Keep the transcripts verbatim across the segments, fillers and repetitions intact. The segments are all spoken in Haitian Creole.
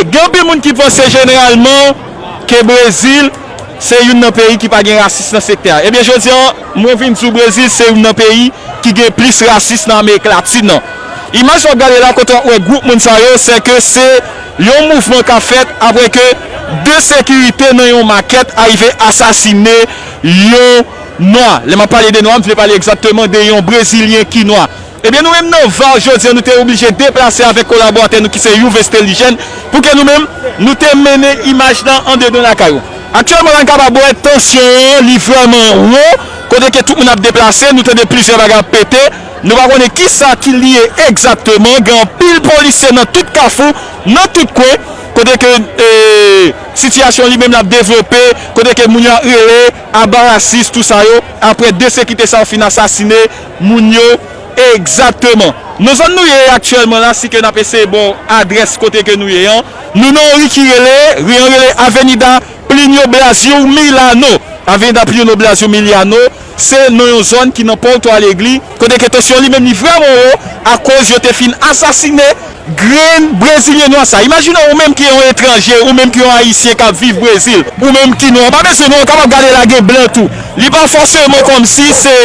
Gen anpil moun ki panse jeneralman ke Brezil se youn nan peyi ki pa gen rasis nan sektè a. Ebyen, jodi a, mwen vin di w Brezil se youn nan peyi ki gen plis rasis nan Amerik Latin nan. Imaj w ap gade la kote w ap wè gwoup moun sa yo, se ke se yon mouvman k ap fèt apre ke de sekirite nan yon makèt arive asasinen yon nwa. Lè m ap pale de nwa, m vle pale egzakteman de yon brezilyen ki nwa. Ebyen, nou menm nan Var, jodi a, nou te oblije deplase avèk kolaboratè nou ki se Youves Telijèn pou ke nou menm, nou te mennen imaj la andedan lakay ou. Aktyèlman la, n kapab wè tansyon an, li vrèman wo, kote ke tout moun ap deplase, nou tande plizyè bagay ap pete, nou pa konnen kisa ki li ye egzakteman, gen anpil polisye nan tout kafou, nan tout kwen, kote ke, e, sitiyasyon li menm l ap devlope, kote ke moun yo ap rele, aba rasis, tou sa yo, apre de sekirite sa yo fin asasinen moun yo egzakteman. Nan zòn nou ye aktyèlman la, si ke n ap eseye ba w adrès kote ke nou ye an, nou nan yon ri ki rele, ri an rele Avenida Plínio Blasio Milano. Avenida Plínio Blasio Milano, se nan yon zòn ki nan Porto Alegre, kote ke tansyon li menm li vrèman wo, akoz yo te fin asasinen grenn brezilyen nwa sa. Imajine w, ou menm ki yon etranje, ou menm ki yon ayisyen k ap viv Brezil, ou menm ki nwa, ou pa bezwen nwa, ou kapab gade la gen blan tou. Li pa fòseman kòmsi se,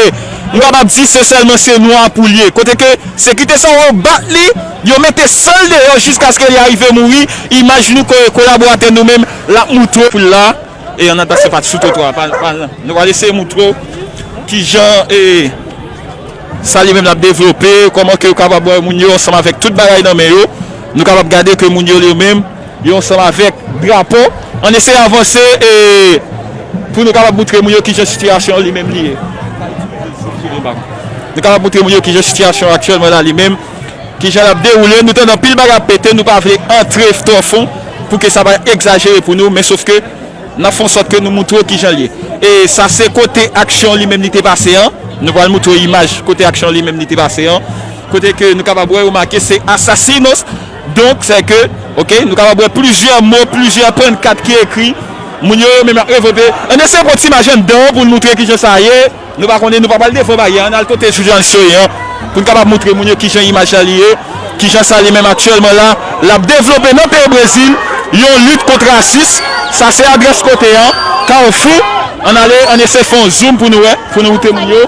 m kapab di se sèlman se nwa pou l ye. Kote ke sekirite sa yo bat li, yo mete san l deyò jiskaske li arive mouri. Imaj nou ke kolaboratè nou menm l ap moutre w pou l la. E ann atandan se pa t sou twotwa, pa, pa, nou pral eseye moutre w kijan, e, sa li menm l ap devlope, kòman ke yo kapab wè moun yo ansanm avèk tout bagay nan men yo. Nou kapab gade ke moun yo li menm, yo ansanm avèk drapo. Ann eseye avanse, e, pou nou kapab moutre moun yo kijan sitiyasyon an li menm li ye. Nou kapab moutre moun yo kijan sitiyasyon an aktyèlman la li menm, kijan l ap dewoule. Nou tande anpil bagay ap pete, nou pa vle antre twò fon pou ke sa pa egzajere pou nou, men sof ke n ap fè an sòt ke nou moutre w kijan l ye. E sa se kote aksyon li menm li te pase an. Nou pral moutre w imaj kote aksyon li menm li te pase an. Kote ke nou kapab wè, remake, se asesinos. Donk, se ke, oke, nou kapab wè plizyè mo, plizyè pannkat ki ekri. Moun yo, yo menm ap revolte. Ann eseye pran ti imaj anndan pou n moutre kijan sa ye. Nou pa konnen, nou pa pral devan baryè an, n al kote jounalis yo ye an, pou n kapab moutre moun yo kijan imaj la li ye, kijan sa li menm aktyèlman la, l ap devlope nan peyi Brezil, yon lit kont rasis. Sa se adrès kote an, Kafou. Ann ale, ann eseye fè yon zoom pou nou wè, pou nou moutre moun yo.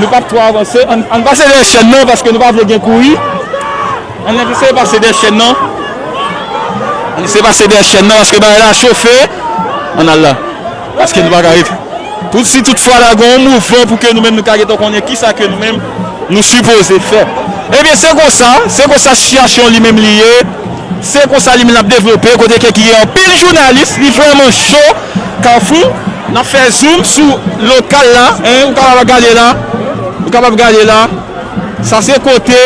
Nou p ap twò avanse, ann, ann pase dèyè chèn nan, paske nou pa vle gen kouri. Ann eseye pase dèyè chèn nan. Ann eseye pase dèyè chèn nan, paske bagay la chofe. Ann al la. Paske nou pa ka rete. Pou si tout fwa la gen yon mouvman pou ke nou menm nou ka gentan konnen kisa ke nou menm nou sipoze fè. Ebyen, se konsa, se konsa sitiyasyon li menm li ye. Se konsa li menm l ap devlope, kote ke ki gen anpil jounalis, li vrèman cho. Kafou, n ap fè zoom sou lokal la, en, ou kapab gade la, ou kapab gade la. Sa se kote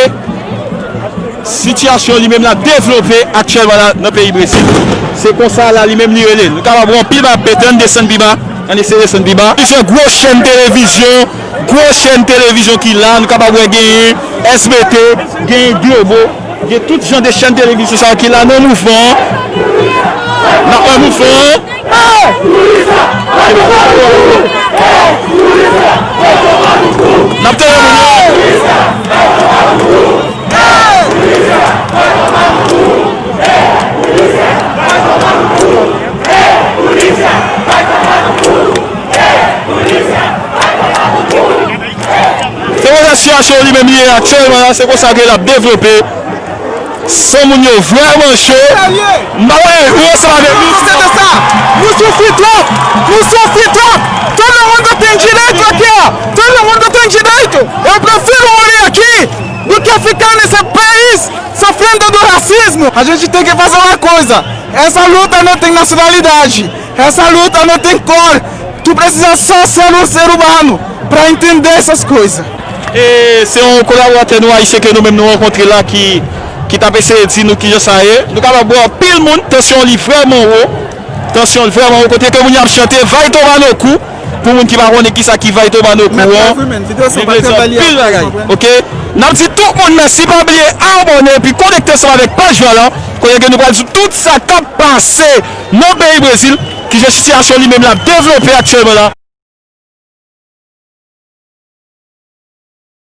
sitiyasyon li menm la devlope aktyèlman la nan peyi Brezil. Se konsa la li menm li rele. Nou kapab wè anpil bagay ap pete, ann desann pi ba, ann eseye desann pi ba. Plizyè gwo chèn televizyon, gwo chèn televizyon ki la, nou kapab wè genyen S B T, genyen Globo, gen tout jan de chèn televizyon sa yo ki la nan mouvman an. N ap wè mouvman an. N ap tande moun yo. Se konsa sitiyasyon li menm li ye aktyèlman la, se konsa ke l ap devlope. San moun yo vrèman cho. M pa wè ou ansanm avèk nou. Você não sabe. Não sofre trop. Não sofre trop. Todo mundo tem direito aqui, ó. Todo mundo tem direito. Eu prefiro morrer aqui do que ficar nesse país sofrendo do racismo. A gente tem que fazer uma coisa. Essa luta não tem nacionalidade. Essa luta não tem cor. Tu precisa só ser um ser humano para entender essas coisas. E se yon kolaboratè nou ayisyen ke nou menm nou rankontre la ki, ki t ap eseye di nou kijan sa ye. Nou kapab wè anpil moun, tansyon li vrèman wo. Tansyon li vrèman wo, kote ke moun yo ap chante Vai Tomar no cu. Pou moun ki pa konnen kisa ki Vai Tomar no cu an, li vle di anpil bagay. Oke? N ap di tout moun mèsi, pa bliye abòne epi konekte ansanm avèk paj nou an la, kote ke nou pral di tout sa k ap pase nan peyi Brezil, kijan sitiyasyon li menm l ap devlope aktyèlman la.